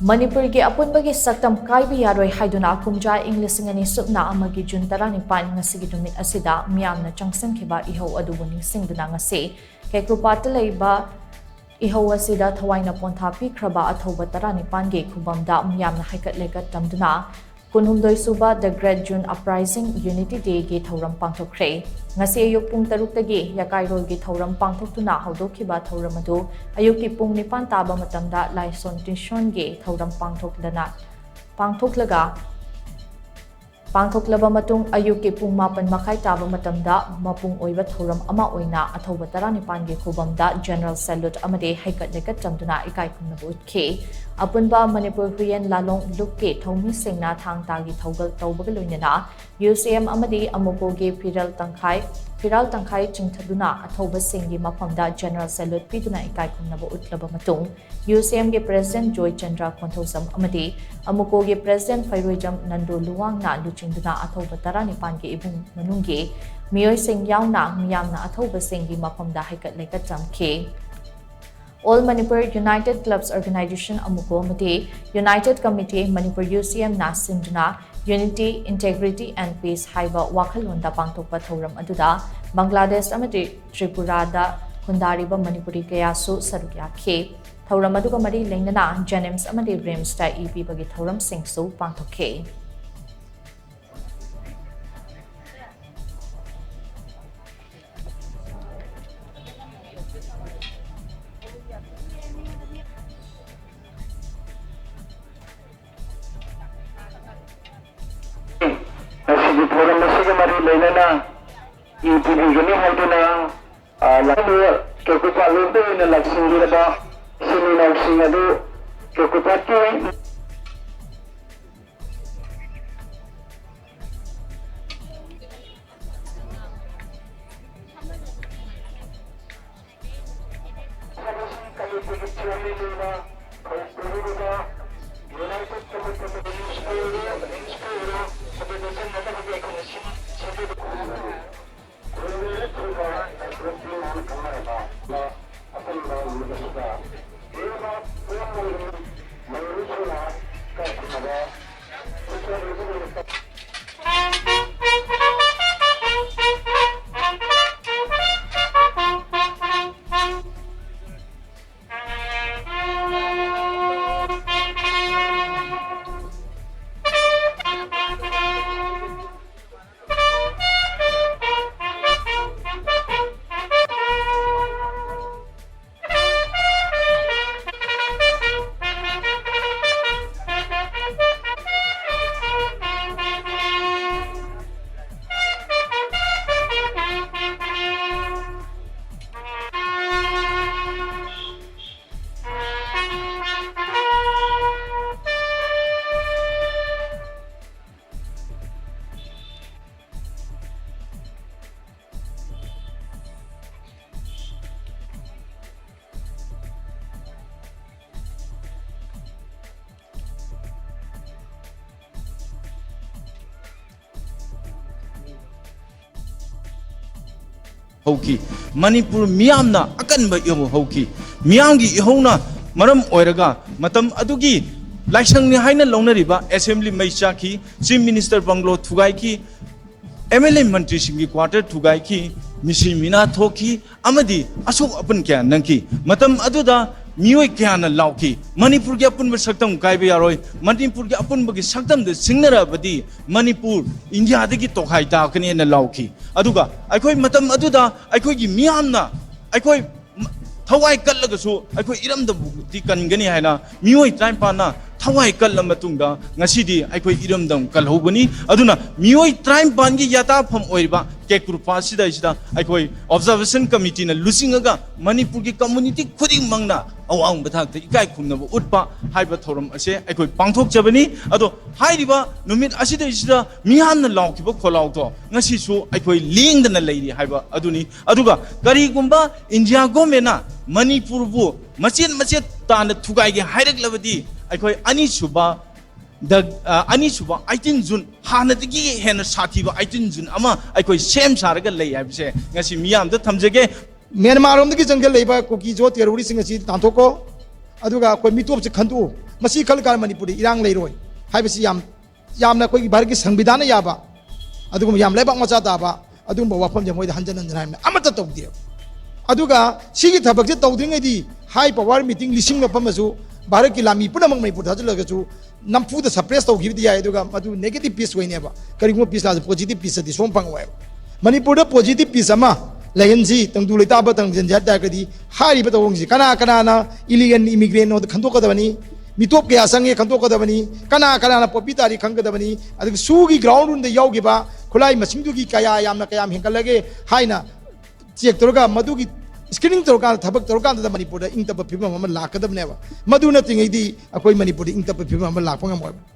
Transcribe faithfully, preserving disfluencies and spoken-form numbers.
ꯃꯅꯤꯄꯨꯔꯒꯤ ꯑꯄꯨꯟꯕꯒꯤ ꯁꯛꯇꯝ ꯀꯥꯏꯕ ꯌꯥꯔꯣꯏ ꯍꯥꯏꯗꯨꯅ ꯀꯨꯝꯖꯥ ꯏꯪ ꯂꯤꯁꯤꯡ ꯑꯅꯤ ꯁꯨꯞꯅ ꯑꯃꯒꯤ ꯖꯨꯟ ꯇꯔꯥꯅꯤꯄꯥꯟ ꯉꯁꯤꯒꯤ ꯅꯨꯃꯤꯠ ꯑꯁꯤꯗ ꯃꯤꯌꯥꯝꯅ ꯆꯪꯁꯤꯟꯈꯤꯕ ꯏꯍꯧ ꯑꯗꯨꯕꯨ ꯅꯤꯡꯁꯤꯡꯗꯨꯅ ꯉꯁꯤ ꯈꯦꯀ꯭ꯔꯨꯄꯥꯠꯇ ꯂꯩꯕ ꯏꯍꯧ ꯑꯁꯤꯗ ꯊꯋꯥꯏꯅ ꯄꯣꯟꯊꯥ ꯄꯤꯈ꯭ꯔꯕ ꯑꯊꯧꯕ ꯇꯔꯥꯅꯤꯄꯥꯟꯒꯤ ꯈꯨꯕꯝꯗ ꯃꯤꯌꯥꯝꯅ ꯍꯩꯀꯠ ꯂꯩꯀꯠ ꯇꯝꯗꯨꯅ ꯀꯨꯟꯍꯨꯝꯗꯣꯏ ꯁꯨꯕ The Great June Uprising Unity Day ꯒꯤ ꯊꯧꯔꯝ ꯄꯥꯡꯊꯣꯛꯈ꯭ꯔꯦ꯫ ꯉꯁꯤ ꯑꯌꯨꯛ ꯄꯨꯡ ꯇꯔꯨꯛꯇꯒꯤ ꯌꯥꯀꯥꯏꯔꯣꯜꯒꯤ ꯊꯧꯔꯝ ꯄꯥꯡꯊꯣꯛꯇꯨꯅ ꯍꯧꯗꯣꯛꯈꯤꯕ ꯊꯧꯔꯝ ꯑꯗꯨ ꯑꯌꯨꯛꯀꯤ ꯄꯨꯡ ꯅꯤꯄꯥꯟ ꯇꯥꯕ ꯃꯇꯝꯗ ꯂꯥꯏꯁꯣꯟ ꯇꯤꯁꯣꯟꯒꯤ ꯊꯧꯔꯝ ꯄꯥꯡꯊꯣꯛꯂꯅ ꯄꯥꯡꯊꯣꯛꯂꯒ ꯄꯥꯡꯊꯣꯛꯂꯕ ꯃꯇꯨꯡ ꯑꯌꯨꯛꯀꯤ ꯄꯨꯡ ꯃꯥꯄꯟ ꯃꯈꯥꯏ ꯇꯥꯕ ꯃꯇꯝꯗ ꯃꯄꯨꯡ ꯑꯣꯏꯕ ꯊꯧꯔꯝ ꯑꯃ ꯑꯣꯏꯅ ꯑꯊꯧꯕ ꯇꯔꯥꯅꯤꯄꯥꯟꯒꯤ ꯈꯨꯕꯝꯗ General Salute ꯑꯃꯗꯤ ꯍꯩꯀꯠ ꯂꯩꯀꯠ ꯇꯝꯗꯨꯅ ꯏꯀꯥꯏ ꯈꯨꯝꯅꯕ ꯎꯠꯈꯤ꯫ ꯑꯄꯨꯟꯕ ꯃꯅꯤꯄꯨꯔ ꯍꯨꯏꯌꯦꯟ ꯂꯥꯂꯣꯡ ꯂꯨꯞꯀꯤ ꯊꯧꯃꯤꯁꯤꯡꯅ ꯊꯥꯡ ꯇꯥꯒꯤ ꯊꯧꯒꯜ ꯇꯧꯕꯒ ꯂꯣꯏꯅꯅ UCM ꯑꯃꯗꯤ ꯑꯃꯨꯀꯣꯒꯤ ꯐꯤꯔꯦꯜ ꯇꯪꯈꯥꯏ, ꯐꯤꯔꯥꯜ ꯇꯪꯈꯥꯏ ꯆꯤꯡꯊꯗꯨꯅ ꯑꯊꯧꯕꯁꯤꯡꯒꯤ ꯃꯐꯝꯗ General Salute ꯄꯤꯗꯨꯅ ꯏꯀꯥꯏ ꯈꯨꯝꯅꯕ ꯎꯠꯂꯕ ꯃꯇꯨꯡ UCM ꯒꯤ President ꯖꯣꯏ ꯆꯟꯗ꯭ꯔ ꯈꯣꯟꯊꯧꯖꯝ ꯑꯃꯗꯤ ꯑꯃꯨꯀꯣꯒꯤ President ꯐꯩꯔꯣꯏꯖꯝ ꯅꯟꯗꯣ ꯂꯨꯋꯥꯡꯅ ꯂꯨꯆꯤꯡꯗꯨꯅ ꯑꯊꯧꯕ ꯇꯔꯥꯅꯤꯄꯥꯟꯒꯤ ꯏꯃꯨꯡ ꯃꯅꯨꯡꯒꯤ ꯃꯤꯑꯣꯏꯁꯤꯡ ꯌꯥꯎꯅ ꯃꯤꯌꯥꯝꯅ ꯑꯊꯧꯕꯁꯤꯡꯒꯤ ꯃꯐꯝꯗ ꯍꯩꯀꯠ ꯂꯩꯀꯠ ꯇꯝꯈꯤ꯫ All Manipur United Clubs Organization ꯑꯃꯨꯀꯣ ꯑꯃꯗꯤ United Committee Manipur UCM ꯅ ꯁꯤꯟꯗꯨꯅ Unity, Integrity and Peace ꯍꯥꯏꯕ ꯋꯥꯈꯜꯂꯣꯟꯗ ꯄꯥꯡꯊꯣꯛꯄ ꯊꯧꯔꯝ ꯑꯗꯨꯗ ꯕꯪꯒ꯭ꯂꯥꯗꯦꯁ ꯑꯃꯗꯤ ꯇ꯭ꯔꯤꯄꯨꯔꯥꯗ ꯈꯨꯟꯗꯥꯔꯤꯕ ꯃꯅꯤꯄꯨꯔꯤ ꯀꯌꯥꯁꯨ ꯁꯔꯨꯛ ꯌꯥꯈꯤ꯫ ꯊꯧꯔꯝ ꯑꯗꯨꯒ ꯃꯔꯤ ꯂꯩꯅꯅ JNIMS ꯑꯃꯗꯤ RIMSꯇ ꯏ ꯄꯤꯕꯒꯤ ꯊꯧꯔꯝꯁꯤꯡꯁꯨ ꯄꯥꯡꯊꯣꯛꯈꯤ꯫ ꯉꯁꯤꯒꯤ ꯊꯧꯔꯝ ꯑꯁꯤꯒ ꯃꯔꯤ ꯂꯩꯅꯅ ꯏ ꯄꯤꯕꯤꯒꯅꯤ ꯍꯥꯏꯗꯨꯅ, ꯑ, ꯂꯥꯛꯂꯤꯕ ꯀꯦꯀꯨꯄꯥꯠ ꯂꯣꯝꯗ ꯑꯣꯏꯅ ꯂꯥꯛꯁꯤꯟꯕꯤꯔꯕ ꯏꯆꯤꯟ ꯏꯅꯥꯎꯁꯤꯡ ꯑꯗꯨ ꯀꯦꯀꯨꯄꯥꯠꯀꯤ ꯍꯧꯈꯤ꯫ ꯃꯅꯤꯄꯨꯔ ꯃꯤꯌꯥꯝꯅ ꯑꯀꯟꯕ ꯏꯍꯧ ꯍꯧꯈꯤ꯫ ꯃꯤꯌꯥꯝꯒꯤ ꯏꯍꯧꯅ ꯃꯔꯝ ꯑꯣꯏꯔꯒ ꯃꯇꯝ ꯑꯗꯨꯒꯤ ꯂꯥꯏꯁꯪꯅꯤ ꯍꯥꯏꯅ ꯂꯧꯅꯔꯤꯕ ꯑꯦꯁꯦꯝꯕ꯭ꯂꯤ ꯃꯩ ꯆꯥꯛꯈꯤ, ꯆꯤꯐ ꯃꯤꯅꯤꯁꯇꯔ ꯕꯪꯒ꯭ꯂꯣ ꯊꯨꯒꯥꯏꯈꯤ, ꯑꯦꯝ ꯑꯦꯜ ꯑꯦ ꯃꯟꯇ꯭ꯔꯤꯁꯤꯡꯒꯤ ꯀ꯭ꯋꯥꯇꯔ ꯊꯨꯒꯥꯏꯈꯤ, ꯃꯤꯁꯤ ꯃꯤꯅꯥ ꯊꯣꯛꯈꯤ ꯑꯃꯗꯤ ꯑꯁꯣꯛ ꯑꯄꯟ ꯀꯌꯥ ꯅꯪꯈꯤ꯫ ꯃꯇꯝ ꯑꯗꯨꯗ ꯃꯤꯑꯣꯏ ꯀꯌꯥꯅ ꯂꯥꯎꯈꯤ, "ꯃꯅꯤꯄꯨꯔꯒꯤ ꯑꯄꯨꯟꯕ ꯁꯛꯇꯝ ꯀꯥꯏꯕ ꯌꯥꯔꯣꯏ, ꯃꯅꯤꯄꯨꯔꯒꯤ ꯑꯄꯨꯟꯕꯒꯤ ꯁꯛꯇꯝꯗ ꯁꯤꯡꯅꯔꯕꯗꯤ ꯃꯅꯤꯄꯨꯔ ꯏꯟꯗꯤꯌꯥꯗꯒꯤ ꯇꯣꯈꯥꯏ ꯇꯥꯈꯅꯤ" ꯍꯥꯏꯅ ꯂꯥꯎꯈꯤ꯫ ꯑꯗꯨꯒ ꯑꯩꯈꯣꯏ ꯃꯇꯝ ꯑꯗꯨꯗ ꯑꯩꯈꯣꯏꯒꯤ ꯃꯤꯌꯥꯝꯅ ꯑꯩꯈꯣꯏ ꯊꯋꯥꯏ ꯀꯠꯂꯒꯁꯨ ꯑꯩꯈꯣꯏ ꯏꯔꯝꯗꯝꯕꯨꯗꯤ ꯀꯟꯒꯅꯤ ꯍꯥꯏꯅ ꯃꯤꯑꯣꯏ ꯇꯔꯥꯅꯤꯄꯥꯟꯅ ꯊꯋꯥꯏ ꯀꯠꯂ ꯃꯇꯨꯡꯗ ꯉꯁꯤꯗꯤ ꯑꯩꯈꯣꯏ ꯏꯔꯝꯗꯝ ꯀꯜꯍꯧꯕꯅꯤ꯫ ꯑꯗꯨꯅ ꯃꯤꯑꯣꯏ ꯇꯔꯥꯅꯤꯄꯥꯟꯒꯤ ꯌꯥꯇꯥꯐꯝ ꯑꯣꯏꯔꯤꯕ ꯀꯦꯀ꯭ꯔꯨꯄꯥ ꯑꯁꯤꯗꯩꯁꯤꯗ ꯑꯩꯈꯣꯏ ꯑꯣꯕꯖꯥꯔꯕꯦꯁꯟ ꯀꯃꯤꯇꯤꯅ ꯂꯨꯆꯤꯡꯉꯒ ꯃꯅꯤꯄꯨꯔꯒꯤ ꯀꯝꯃꯨꯅꯤꯇꯤ ꯈꯨꯗꯤꯡꯃꯛꯅ ꯑꯋꯥꯡꯕ ꯊꯥꯛꯇ ꯏꯀꯥꯏ ꯈꯨꯝꯅꯕ ꯎꯠꯄ ꯍꯥꯏꯕ ꯊꯧꯔꯝ ꯑꯁꯦ ꯑꯩꯈꯣꯏ ꯄꯥꯡꯊꯣꯛꯆꯕꯅꯤ꯫ ꯑꯗꯣ ꯍꯥꯏꯔꯤꯕ ꯅꯨꯃꯤꯠ ꯑꯁꯤꯗꯩꯁꯤꯗ ꯃꯤꯌꯥꯝꯅ ꯂꯥꯎꯈꯤꯕ ꯈꯣꯜꯂꯥꯎꯗꯣ ꯉꯁꯤꯁꯨ ꯑꯩꯈꯣꯏ ꯂꯦꯡꯗꯅ ꯂꯩꯔꯤ ꯍꯥꯏꯕ ꯑꯗꯨꯅꯤ꯫ ꯑꯗꯨꯒ ꯀꯔꯤꯒꯨꯝꯕ ꯏꯟꯗꯤꯌꯥ ꯒꯣꯔꯃꯦꯟꯅ ꯃꯅꯤꯄꯨꯔꯕꯨ ꯃꯆꯦꯠ ꯃꯆꯦꯠ ꯇꯥꯅ ꯊꯨꯒꯥꯏꯒꯦ ꯍꯥꯏꯔꯛꯂꯕꯗꯤ ꯑꯩꯈꯣꯏ ꯑꯅꯤꯁꯨꯕ ꯗ-, ꯑ, ꯑꯅꯤꯁꯨꯕ ꯑꯩꯇꯤꯟ ꯖꯨꯟ, ꯍꯥꯟꯅꯗꯒꯤ ꯍꯦꯟꯅ ꯁꯥꯊꯤꯕ ꯑꯩꯇꯤꯟ ꯖꯨꯟ ꯑꯃ ꯑꯩꯈꯣꯏ ꯁꯦꯝ ꯁꯥꯔꯒ ꯂꯩ ꯍꯥꯏꯕꯁꯦ ꯉꯁꯤ ꯃꯤꯌꯥꯝꯗ ꯊꯝꯖꯒꯦ꯫ ꯃ꯭ꯌꯥꯟꯃꯥꯔꯔꯣꯝꯗꯒꯤ ꯆꯪꯁꯤꯜꯂꯛꯏꯕ ꯀꯨꯀꯤ ꯖꯣ ꯇꯦꯔꯣꯔꯤꯁꯁꯤꯡ ꯑꯁꯤ ꯇꯥꯟꯊꯣꯛꯀꯣ, ꯑꯗꯨꯒ ꯑꯩꯈꯣꯏ ꯃꯤꯇꯣꯞꯁꯦ ꯈꯟꯗꯣꯛꯎ꯫ ꯃꯁꯤ ꯈꯜꯂꯀꯥꯟꯗ ꯃꯅꯤꯄꯨꯔꯗ ꯏꯔꯥꯡ ꯂꯩꯔꯣꯏ ꯍꯥꯏꯕꯁꯤ ꯌꯥꯝ, ꯌꯥꯝꯅ ꯑꯩꯈꯣꯏꯒꯤ ꯚꯥꯔꯠꯀꯤ ꯁꯪꯕꯤꯙꯥꯟꯅ ꯌꯥꯕ, ꯑꯗꯨꯒꯨꯝꯕ ꯌꯥꯝ ꯂꯩꯕꯥꯛ ꯃꯆꯥ ꯇꯥꯕ ꯑꯗꯨꯒꯨꯝꯕ ꯋꯥꯐꯝꯁꯦ ꯃꯣꯏꯗ ꯍꯟꯖꯟ ꯍꯟꯖꯟ ꯍꯥꯏꯕꯅꯤ, ꯑꯃꯠꯇ ꯇꯧꯗꯦꯕ꯫ ꯑꯗꯨꯒ ꯁꯤꯒꯤ ꯊꯕꯛꯁꯦ ꯇꯧꯗ꯭ꯔꯤꯉꯩꯗꯤ ꯍꯥꯏ ꯄꯋꯥꯔ ꯃꯤꯇꯤꯡ ꯂꯤꯁꯤꯡ ꯃꯐꯝ ꯑꯃꯁꯨ ꯚꯥꯔꯠꯀꯤ ꯂꯥꯟꯃꯤ ꯄꯨꯝꯅꯃꯛ ꯃꯅꯤꯄꯨꯔꯗ ꯊꯥꯖꯤꯜꯂꯒꯁꯨ ꯅꯝꯐꯨꯗ ꯁꯄ꯭ꯔꯦꯁ ꯇꯧꯈꯤꯕꯗꯤ ꯌꯥꯏ, ꯑꯗꯨꯒ ꯃꯗꯨ ꯅꯦꯒꯦꯇꯤꯞ ꯄꯤꯁ ꯑꯣꯏꯅꯦꯕ꯫ ꯀꯔꯤꯒꯨꯝꯕ ꯄꯤꯁ ꯂꯥꯛꯑꯁꯨ ꯄꯣꯖꯤꯇꯤꯞ ꯄꯤꯁꯇꯗꯤ ꯁꯨꯡꯐꯪ ꯐꯪꯉꯣꯏꯕ꯫ ꯃꯅꯤꯄꯨꯔꯗ ꯄꯣꯖꯤꯇꯤꯞ ꯄꯤꯁ ꯑꯃ ꯂꯩꯍꯟꯁꯤ, ꯇꯪꯗꯨ ꯂꯩꯇꯥꯕ ꯇꯪꯁꯤꯟꯁꯤ ꯍꯥꯏ ꯇꯥꯔꯒꯗꯤ ꯍꯥꯏꯔꯤꯕ ꯊꯧꯑꯣꯡꯁꯤ ꯀꯅꯥ ꯀꯅꯥꯅ ꯏꯂꯤꯒꯦꯜ ꯏꯃꯤꯒ꯭ꯔꯦꯟꯅꯣꯗ ꯈꯟꯗꯣꯛꯀꯗꯕꯅꯤ, ꯃꯤꯇꯣꯞ ꯀꯌꯥ ꯆꯪꯉꯦ ꯈꯟꯗꯣꯛꯀꯗꯕꯅꯤ, ꯀꯅꯥ ꯀꯅꯥꯅ ꯄꯣꯄꯤ ꯇꯥꯔꯤ ꯈꯪꯒꯗꯕꯅꯤ, ꯑꯗꯨꯒ ꯁꯨꯒꯤ ꯒ꯭ꯔꯥꯎꯟ ꯔꯨꯜꯗ ꯌꯥꯎꯈꯤꯕ ꯈꯨꯠꯂꯥꯏ ꯃꯁꯤꯡꯗꯨꯒꯤ ꯀꯌꯥ ꯌꯥꯝꯅ ꯀꯌꯥꯝ ꯍꯦꯟꯒꯠꯂꯒꯦ ꯍꯥꯏꯅ ꯆꯦꯛ ꯇꯧꯔꯒ ꯃꯗꯨꯒꯤ ꯁ꯭ꯀ꯭ꯔꯤꯅꯤꯡ ꯇꯧꯔꯀꯥꯟꯗ ꯊꯕꯛ ꯇꯧꯔꯀꯥꯟꯗ ꯃꯅꯤꯄꯨꯔꯗ ꯏꯪ ꯇꯞꯄ ꯐꯤꯕꯝ ꯑꯃ ꯂꯥꯛꯀꯗꯕꯅꯦꯕ꯫ ꯃꯗꯨ ꯅꯠꯇ꯭ꯔꯤꯉꯩꯗꯤ ꯑꯩꯈꯣꯏ ꯃꯅꯤꯄꯨꯔꯗ ꯏꯪ ꯇꯞꯄ ꯐꯤꯕꯝ ꯑꯃ ꯂꯥꯛꯄ ꯉꯝꯃꯣꯏꯕ꯫